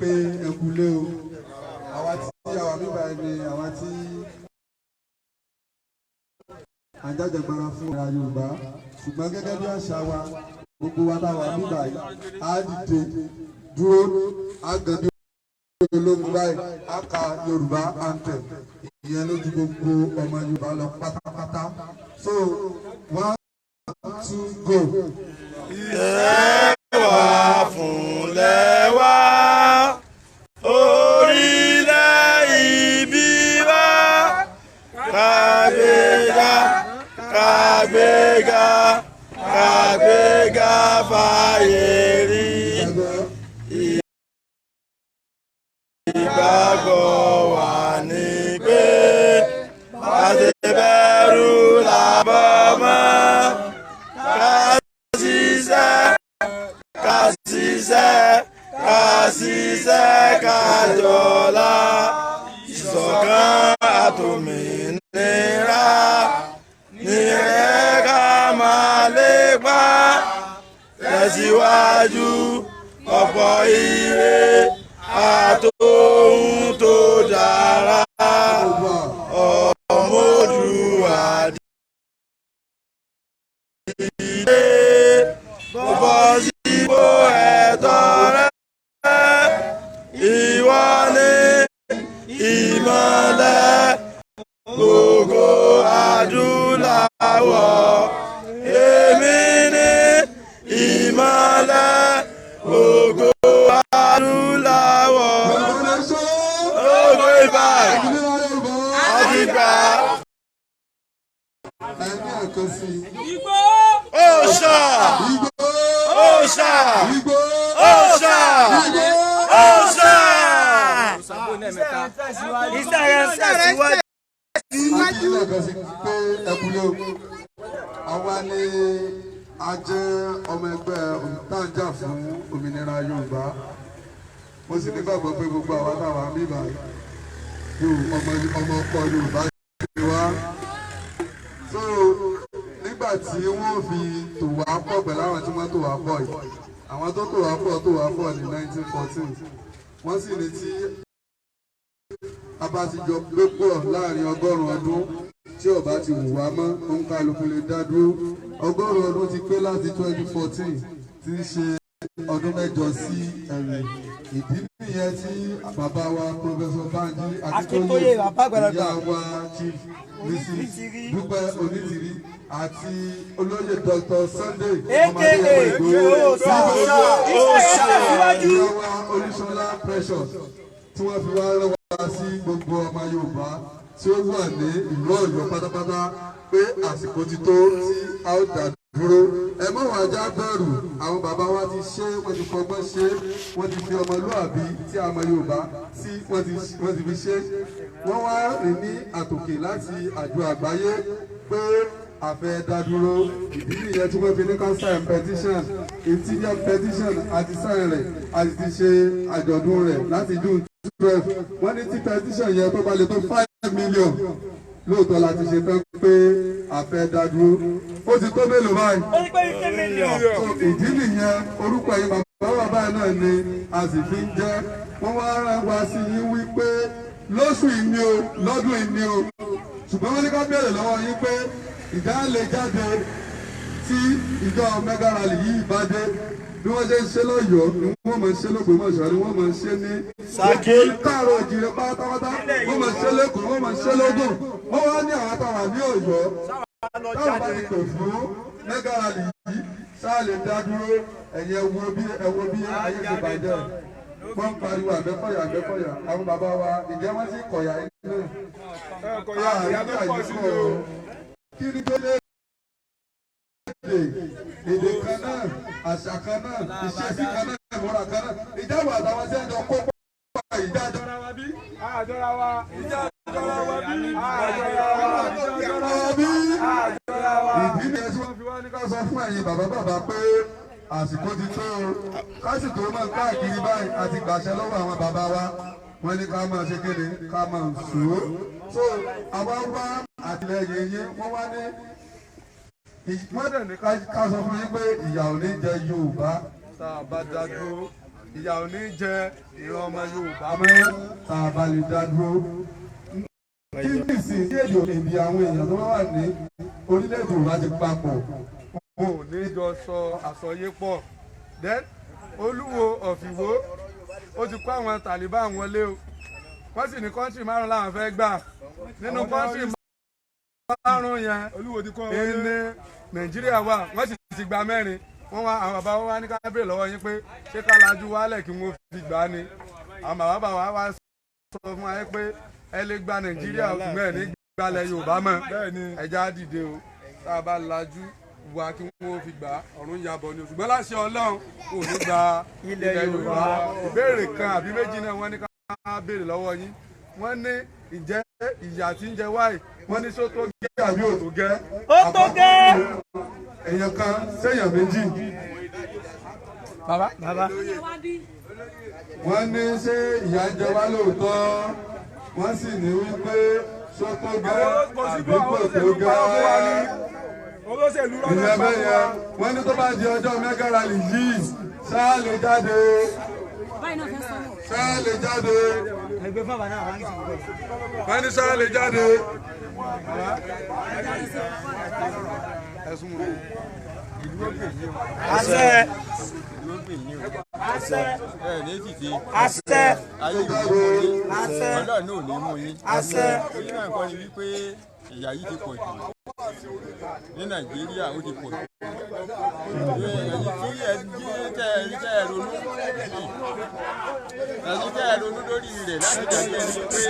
Pé ẹ kú lé o. Àwa tí àwa bíbá ẹni, àwa tí à ń jàjàgbara fún ọ̀rọ̀ Yorùbá, ṣùgbọ́n gẹ́gẹ́ bí àṣà wa, gbogbo wa táwa bíbá yìí á dìde dúró, á gan bí ológun báyìí, á ka Yorùbá anthem. Ìyẹn lójú gbogbo ọmọ Yorùbá lọ pátápátá. So, one, two, go. Ìfẹ́ wa fúnlẹ̀ wa, orílẹ̀ ìbí wa, kàgbéga, kàgbéga, kàgbéga fàyè rí. Ìgbàgbọ́ wa ní pé bá ṣe bẹ́rú la bọ́mọ, ká ṣiṣẹ́, ká ṣiṣẹ́, ká ṣiṣẹ́, ká jọ là, ìṣọ̀kan àtòmìnira ní ẹ ká máa lépa, tẹ̀síwájú ọ̀pọ̀ ire àtòhun tó dára, ọmọ Oòduà dìde, bọ́ sípò ẹ̀tọ́ rẹ, ìwọ ni ìmọ́lẹ̀ gbogbo adúláwọ̀, èmi ni ìmọ́lẹ̀ gbogbo adúláwọ̀. Yorùbá nation. Ògo ìbà. Òmìnira Yorùbá. Àti gbà. Ẹ ní ẹ̀kan sí i. Òòṣà. Ìgbò. Òòṣà. Ìgbò. Òòṣà. Ìgbò. Òòṣà. Iṣẹ́ rẹ̀ ń tẹ̀síwájú. Àti lẹ́ẹ̀kan sí pé ẹ kúlé o. Àwa ni a jẹ́ ọmọ ẹgbẹ́ tá à ń jà fún òmìnira Yorùbá. Mo sì nígbàgbọ́ pé gbogbo àwa táwa ń bíbà yóò ọmọ ọmọ ọkọ Yorùbá ṣe wá. So nígbà tí wọ́n fi tò wá pọ̀ pẹ̀lú àwọn tí wọ́n tò wá pọ̀ yìí, àwọn tó tò wá pọ̀ tò wá pọ̀ ní 1914. Wọ́n sì ní tí a bá ti jọ gbé pọ̀ láàrin 100 ọdún, tí ó bá ti wù wá mọ́, òun kálukú lè dá dúró. 100 ọdún ti pé láti 2014, tí í ṣe ọdún 8 sí ẹ̀yìn. Ìdí nìyẹn tí bàbá wa, Professor Banji Akíntóyè, bàbá àgbàlagbà. Ìyá wa, Chief Mrs Dúpẹ́ Onítìrí, àti olóyè Dr. Sunday aka Òòṣà. Iṣẹ́ rẹ̀ ń tẹ̀síwájú. Ìyá wa Olúṣọlá Precious, tí wọ́n fi wá rán wa sí gbogbo ọmọ Yorùbá tí ó wà ní ìlú Ọ̀yọ́ pátápátá pé àsìkò ti tó tí a ó dá dúró. Ẹ má wàá já bẹ̀rù. Àwọn bàbá wa ti ṣe, wọ́n ti fọgbọ́n ṣe, wọ́n ti fi ọmọlúàbí tí a mọ Yorùbá sí, wọ́n ti fi ṣe. Wọ́n wá rìn ní àtòkè láti àjọ àgbáyé pé a fẹ́ dá dúró. Ìdí nìyẹn tí wọ́n fi ní ká sign petition. Ìtí jẹ́ petition àti sign rẹ̀, àti ti ṣe àjọ̀dún rẹ̀ láti June 12. Wọ́n ní tí petition yẹn tó bá lè tó 5 million, lóòótọ́ la ti ṣe tán pé a fẹ́ dá dúró. Ó ti tó mélòó báyìí? Ó ti pé 50 million. So ìdí nìyẹn, orúkọ yìí, bàbá bàbá náà ni a sì fi ń jẹ́. Wọ́n wá rán wa sí yín wípé lóṣù yìí ni o, lọ́dún yìí ni o, ṣùgbọ́n wọ́n ní ká béèrè lọ́wọ́ yín pé ìjà lè jáde tí ìjọ mega rally yìí bá dé. Bí wọ́n ṣe ń ṣe lọ́yọ̀ọ́ ni wọ́n máa ń ṣe lÓgbómọ̀ṣọ́, ni wọ́n máa ń ṣe ní Ṣakí. Káàrọ̀ òjìrè pátápátá, wọ́n máa ń ṣe lẹ́kọ̀ọ́, wọ́n máa ń ṣe lógùn. Wọ́n wá ní àwọn táwa ní Ọ̀yọ́, táwọn bá ti pè fún mega rally yìí, sáà lè dá dúró. Ẹ̀yẹ wo bí, ẹ wo bí ayé ti bàjẹ́. Wọ́n ń pariwo Àgbẹ̀kọ̀yà, Àgbẹ̀kọ̀yà. Àwọn bàbá wa, ìjẹ́ wọ́n sì kọ̀yà yìí náà? Kí ni tó lé èdè, èdè kan náà, àṣà kan náà, ìṣesí kan náà, ìmúra kan náà, ìjábọ̀ àtàwọn tí wọ́n jọ kó pọ̀, ìjájọ́ Àjọra wa. Àjọra wa bí. Àjọra bí. Ìdí nìyẹn tí wọ́n fi wá ní ká sọ fún ẹ̀yin bàbá bàbá pé àsìkò ti tó o, kásìkò máa káàkiri báyìí. Àti gbàṣẹ lọ́wọ́ àwọn bàbá wa, wọ́n ní ká máa ṣe kéde, ká máa sùn ó. So àwa wá àtìlẹyìn yín. Wọ́n wá ní wọ́n dẹ̀ ní ká sọ fún yín pé ìyà ò ní jẹ Yorùbá. Tá a bá dá dúró. Ìyà ò ní jẹ ìran ọmọ Yorùbá mọ́. Tá a bá lè dá dúró. Kí ní ìsìn tí èdè èdè àwọn èèyàn tó bá wà ní orílẹ̀-èdè Yorùbá ti papọ̀? Wọn ò ní jọ sọ àsọyé pọ̀. Then Olúwo of Ìwó, ó ti kó àwọn Taliban wọlé o. Wọ́n sì ní country márùn làwọn fẹ́ gbà. Nínú country márùn yẹn ní Nàìjíríà wà, wọ́n sì ti gba mẹ́rin. Wọ́n wá, àwọn bàbá wa wá ní ká béèrè lọ́wọ́ yín pé ṣé ká lajú wálẹ̀ kí wọ́n fi gbà á ni? Àwọn bàbá bàbá wa sọ fún wa pé ẹ lè gba Nàìjíríà, ṣùgbọ́n ẹ̀ ní gbalẹ̀ Yorùbá mọ́. Ẹja dìde o. Tá a bá lajú wa kí wọ́n fi gbà, ọ̀run yabọ̀ ni o. Ṣùgbọ́n láṣẹ Ọlọ́run, kò ní gba ilẹ̀ Yorùbá. Ìbéèrè kan àbí méjì náà wọ́n ní ká béèrè lọ́wọ́ yín. Wọ́n ní ìjẹ́ ìyà tí ń jẹ wáyé, wọ́n ní só tó gẹ́ àbí ò tó gẹ́? Ó tó gẹ́. Èèyàn kan séèyàn méjì. Bàbá. Bàbá. Wọ́n ní ṣé ìyà ń jẹ wá lóòótọ́? Wọ́n sì ní wípé só tó gẹ́ àbí kò tó gẹ́? Olóṣèlú. Ìyẹn bẹ́ẹ̀ yẹn. Wọ́n ní tó bá di ọjọ́ mega rally yìí, ṣáà lè jáde? Ṣáà lè jáde? Wọ́n ní ṣáà lè jáde? Ẹ̀sùn rẹ̀. Àṣẹ. Àṣẹ. Ẹ ní tìtì. Àṣẹ. Ayé ìlú mú yín. Àṣẹ. Ọlọ́run náà ò ní mú yín. Àṣẹ. Orí náà kọ́ ni wípé ìyà yìí ti pọ̀ jù ní Nàìjíríà, ó ti pọ̀ jù. Ẹ̀yin tí ẹ tẹ́ ẹ tẹ́ ẹ ronú, ẹ̀yin tẹ́ ẹ ronú lórí rẹ̀ láti dàbí ẹni pé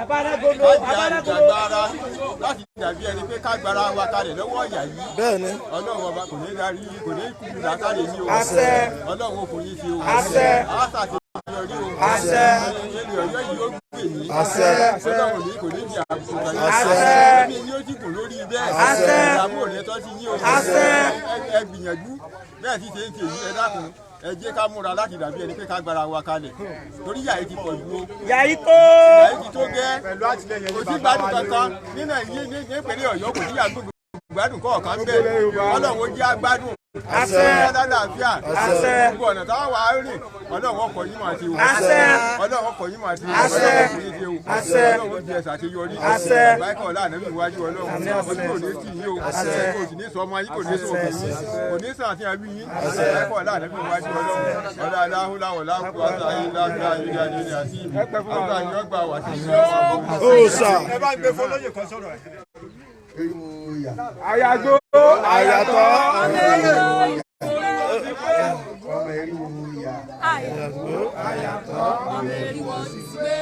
Abánágolo. láti Abánágolo. dàgbára, láti dàbí ẹni pé ká gbára wa kalẹ̀ lọ́wọ́ ìyà yìí. Bẹ́ẹ̀ni. Ọlọ́run ọba kò ní darí, kò ní kú làákàlẹ̀ ní o. Àṣẹ. Ọlọ́run ò fún yín sí o. Àṣẹ. Àṣà ti yọrí o. Àṣẹ. Ilé Ọ̀yọ́ yìí ó gbè yín. Àṣẹ. Ọlọ́run ní kò ní di àbùkù kan yín. Àṣẹ. Ẹ̀mí yóò ti kù lórí bẹ́ẹ̀. Àṣẹ. Ìdààmú ò ní tọ́ sí yín o. Àṣẹ. Ẹ gbìyànjú bẹ́ẹ̀ ti ṣe ń ṣe yìí. Ẹ dákun, ẹ jẹ́ ká múra láti dàbí ẹni pé ká gbára wa kalẹ̀ torí ìyà yìí ti pọ̀ ju o. Yàyí tó. Ìyà yìí ti tó gẹ́, kò sí gbádùn kankan ní Nàìjíríà, ní ìpínlẹ̀ Ọ̀yọ́, kò sí gbádùn kọ̀ọ̀kan bẹ́ẹ̀. Ọlọ́run ó jẹ́ agbádùn. Àṣẹ. Lálàáfíà. Àṣẹ. Gbogbo ọ̀nà táwọn wà á rìn, Ọlọ́run ọkọ̀ yín máa ti wò. Àṣẹ. Ọlọ́run ọkọ̀ yín máa ti wò. Àṣẹ. Ọlọ́run ọkọ̀ yín ti wò. Àṣẹ. Ọlọ́run ó jẹ́ ṣàṣeyọrí. Àṣẹ. Báyìí ọ̀la ànábì iwájú Ọlọ́run, ojú kò ní tì yín o, kò sì ní sọ ọmọ yín, kò ní sọ òkè yín, kò ní sàn àti àbí yín. Báyìí ọ̀la ànábì iwájú Ọlọ́run, ọ̀la aláhùláwọ̀ láwùjọ àti láwùjọ àti àti àti ọgbà wà sí Òòṣà. Ẹ bá ń gbé fún olóyè kan sọ̀rọ̀ ẹ̀. Àyàgbó. Àyàtọ̀. Ọmọ eriwo ya. Ọmọ eriwo ti gbé.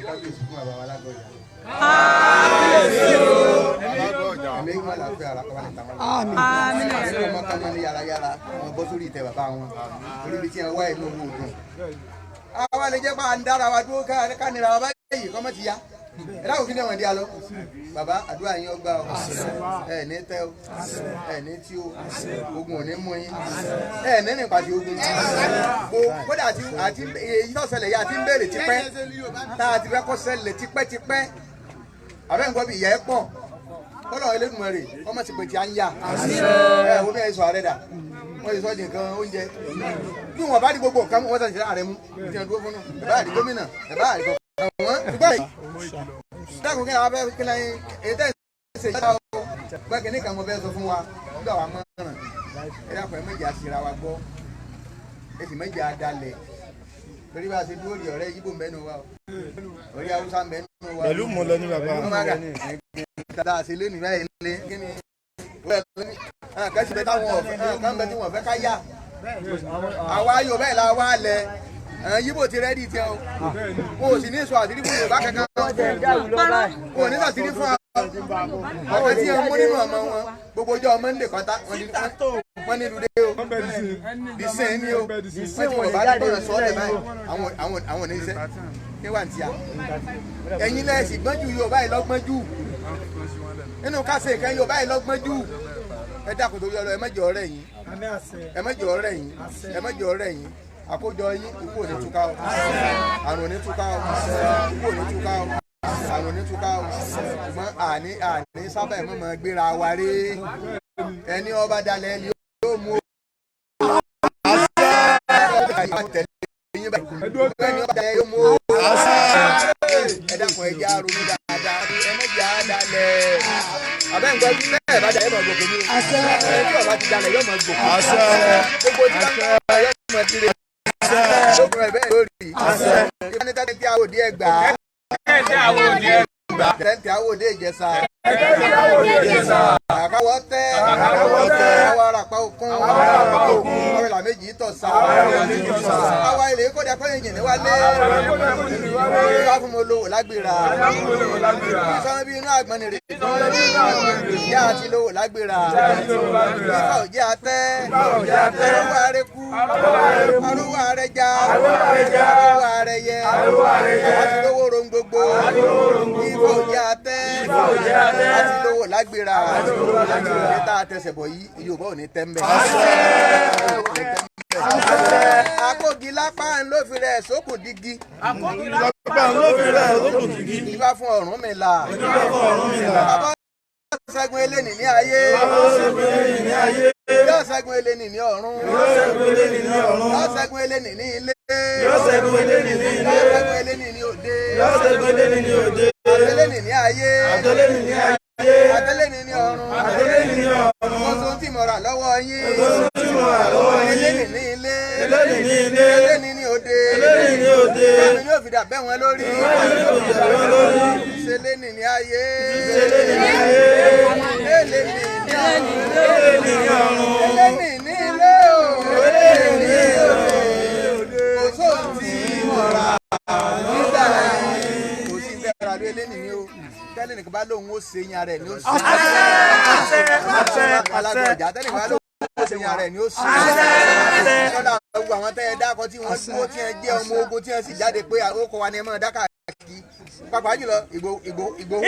Kábíyèsí fún bàbá wa lágọ̀ọ́yà. Àmì ìgbà àlàáfíà ara kọ́ba ní tàwọn. Àmín. Ọmọ kan máa ní yàrá yàrá wọn bọ́ sórí ìtẹ́ bàbá wọn. Orí ibi tí wọn wá inú owó dùn. Àwa lè jẹ́ pé à ń dára wa dúró ká nira wa báyìí kọ́ mọ́ ti ya. Ẹ dáhùn, kí ni ẹ̀wọ̀n di alọ́? Bàbá, àdúrà yín ọgbà o. Ẹ ní tẹ́ o. Ẹ ní tí o. Ogun ò ní mú yín. Ẹ ní rìn pàdé ogun. Kódà àti èyí tó ṣẹlẹ̀ yìí, àti ń béèrè tipẹ́. Tá a ti fẹ́ kó ṣẹlẹ̀ tipẹ́tipẹ́. Àbẹ́ nǹkan bí ìyá ẹ pọ̀ kọ́lọ̀ Elédùmarè ọmọ ti pètè à ń yà. Ẹ wo bí ẹ sọ ààrẹ dà, wọ́n ti sọ di nǹkan oúnjẹ bí wọ́n bá di gbogbo nǹkan, wọ́n ti ààrẹ mú ti hàn dúró fún náà. Ẹ bá rí gómìnà, ẹ bá rí kọ̀ọ̀kan wọn. Ṣùgbọ́n dákun, kí ni àwọn abẹ́ kí ni èyí tẹ́ ẹ ṣe yíyá o? Pé kí ni kan mo fẹ́ sọ fún wa nígbà wa mọ̀ràn. Ẹ dákun, ẹ méjì àṣírà wa gbọ́, ẹ sì méjì àdalẹ̀, torí bá a ṣe dúró di ọ̀rẹ́ Yíbò ń bẹ́nu wa o, ọ̀rẹ́ Haúsá ń bẹ́nu wa o. Pẹ̀lú mọ̀lẹ́ ní bàbá. Wọ́n máa gà tá a ṣe lé ní báyìí lé kí ni kẹ́sì bẹ́ẹ̀ táwọn ọ̀fẹ́ kan bẹ́ẹ̀ tí wọ́n fẹ́ ká yá àwa yóò bẹ́ẹ̀ la wá lẹ̀. Àwọn Yíbò ti ready tiẹ̀ o, wọn ò sì ní sọ àṣírí fún Yorùbá kankan, wọn ò ní sọ àṣírí fún àwọn tí wọn mú nínú ọmọ wọn. Gbogbo ọjọ́ Monday kọ́tà wọ́n ní lùdé o, dísìn ní o. Wọ́n ti wọ́n bá gbọ́dọ̀ sọ ọ́ lẹ̀ báyìí, àwọn ò ní sẹ́ kí wà ní tíya. Ẹ̀yin lẹ́sìn gbọ́njú Yorùbá yìí lọ́gbọ́n jù nínú kásẹ̀ nǹkan Yorùbá yìí lọ́gbọ́n jù. Ẹ dákun, torí Ọlọ́run, ẹ má jẹ́ ọ̀rẹ́ yín, ẹ má jẹ́ ọ̀rẹ́ yín, ẹ má jẹ́ ọ̀rẹ́ yín. Àkójọ yín, ikú ò ní túká o, àrùn ò ní túká o, ikú ò ní túká o, àrùn ò ní túká o. Ṣùgbọ́n àní sábà ẹ̀ mọ̀ mọ́ gbéra wa rí. Ẹni ọba dalẹ̀ ẹni yóò mú o. báyìí tẹ̀lé yín báyìí ẹni ọba ẹ yóò mú o. Ẹ dákun, ẹ já ronú dáadáa, ẹ mẹ́jẹ̀ á dalẹ̀. Àbẹ́ nǹkan bí bẹ́ẹ̀ bá dalẹ̀, ẹ máa gòkè ní o. Ẹ tí ọba ti dalẹ̀ yóò máa gòkè. Gbogbo tí bá ń bá yóò máa dire. Lókun rẹ̀ bẹ́ẹ̀ lórí. Ìbáni tẹ́tẹ́ tí a ò dé ẹgbàá. Tẹ́tẹ́ tí a ò dé Ìjẹ̀ṣà. Àkàwọ́ tẹ́. Àwọ̀ arapa òkun. Ọ̀rẹ́là méjì tọ̀ sá. Àwa ilé kọ́dà kọ́yìn yìnyín wálé. Ìfá fún mi olówó lágbèrà. Ìsọ̀rọ̀ bí inú àgbọn nìrè. Ìyá àti lówó lágbèrà. Ìfá òjì àtẹ́. Arúgbó arẹ́kú. Arúgbó arẹ́já. Arúgbó arẹ́yẹ. Àwọn ti lówó rohun gbogbo. Ìfá òjì àtẹ́. Àti lówó lágbèrà. Ní tá a tẹsẹ̀ bọ̀ yìí, Yorùbá ò ní tẹ́ ń bẹ̀. Akógi lápá ń ló fi rẹ̀ sókùn dígí. Lápá ló fi rẹ̀ lókùn dígí. Ìbá fún Ọ̀rúnmìlà. Ìbá fún Ọ̀rúnmìlà. Bàbá ṣẹ́gun eléni ní ayé. Bàbá ṣẹ́gun eléni ní ayé. Yóò ṣẹ́gun eléni ní ọ̀run. Yóò ṣẹ́gun eléni ní ọ̀run. Yóò ṣẹ́gun eléni ní ilé. Yóò ṣẹ́gun eléni ní ilé. Yóò ṣẹ́gun eléni ní òde. Yóò ṣẹ́gun eléni ní òde. Àtẹlẹ́ni ní ayé. Àtẹlẹ́ni ní ayé. Àtẹlẹ́ni ní ọ̀run. Àtẹlẹ́ni ní ọ̀run. Mo sọ tí mo rà lọ́wọ́ yín. Mo sọ tí mo rà lọ́wọ́ yín. Eléni ní ilé. Eléni ní ilé. Eléni ní òde. Eléni ní òde. Bẹ́ẹ̀ni yóò fi dà bẹ́ wọn lórí. Bẹ́ẹ̀ni yóò fi dà bẹ́ wọn lórí. Ṣẹlẹ́ni ní ayé. Ṣẹlẹ́ni ní ayé. Eléni ní ọ̀run. Eléni ní ọ̀run. Eléni ní ilé o. Eléni ní òde. Kò sóhun tí mo rà nígbà yìí. Kò sí ìtẹ́ra ló eléni ní o. Tẹ́lẹ̀ nìkan bá lóun ó ṣe yín ara ẹ̀ ní ó ṣe. Alágbọ̀njà tẹ́lẹ̀ nìkan bá lóun ó ṣe yín ara ẹ̀ ní ó ṣe. Sọ́dà gbogbo àwọn tẹ́ ẹ dákọ tí wọ́n dúró tí wọ́n jẹ́ ọmọ ogun tí wọ́n sì jáde pé ó kọ wa ni ẹ máa dákà kí. Pàápàá jùlọ Ìgbòho Ìgbòho Ìgbòho.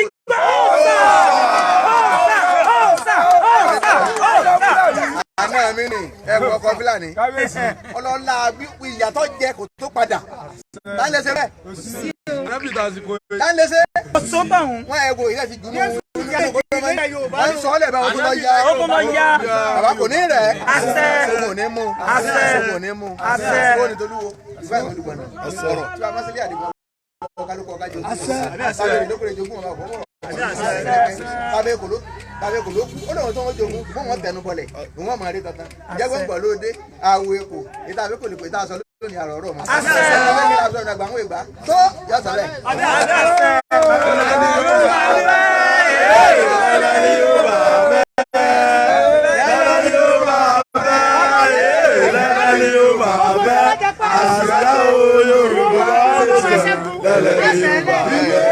Àná mi ni ẹ̀kọ́ ọkọ̀ Fúlàní. Ọlọ́lá ìyàtọ̀ jẹ kò tó padà. Tá ń lè ṣe bẹ́ẹ̀? Tá ń lè ṣe? Wọ́n ẹ̀ wo ìrẹsì jù ní wọ́n sọ ọ́ lẹ̀ bá ogun lọ ya. Ogun lọ ya. Bàbá kò ní rẹ̀. Ogun ò ní mú. Ogun ò ní mú. Ogun ò ní tolúwo. Ìfẹ́ ìwé olùgbọ̀nà. Ọ̀rọ̀ tí wàá mọ́sílẹ̀ àdìgbò. Kálukú ọ̀gá jogún. Sábẹ́ ìlókòrè jogún ọ̀gá ọ̀fọ̀. Sábẹ́ kò ló sábẹ́ kò ló kú. Ó lóun tó ń jogún fún wọn tẹnu bọlẹ̀. Ìwọ̀n máa rí tantan. Jẹ́gbọ́n gbọ̀ lóde. Àwọ̀ èkó. Ìta àbí kò lè pè tá a sọ lónìí àrọ̀ ọ̀rọ̀ mọ́. Tó yọ sọ̀rọ̀. Àṣà o Yorùbá lẹ́lẹ̀ ní Yorùbá.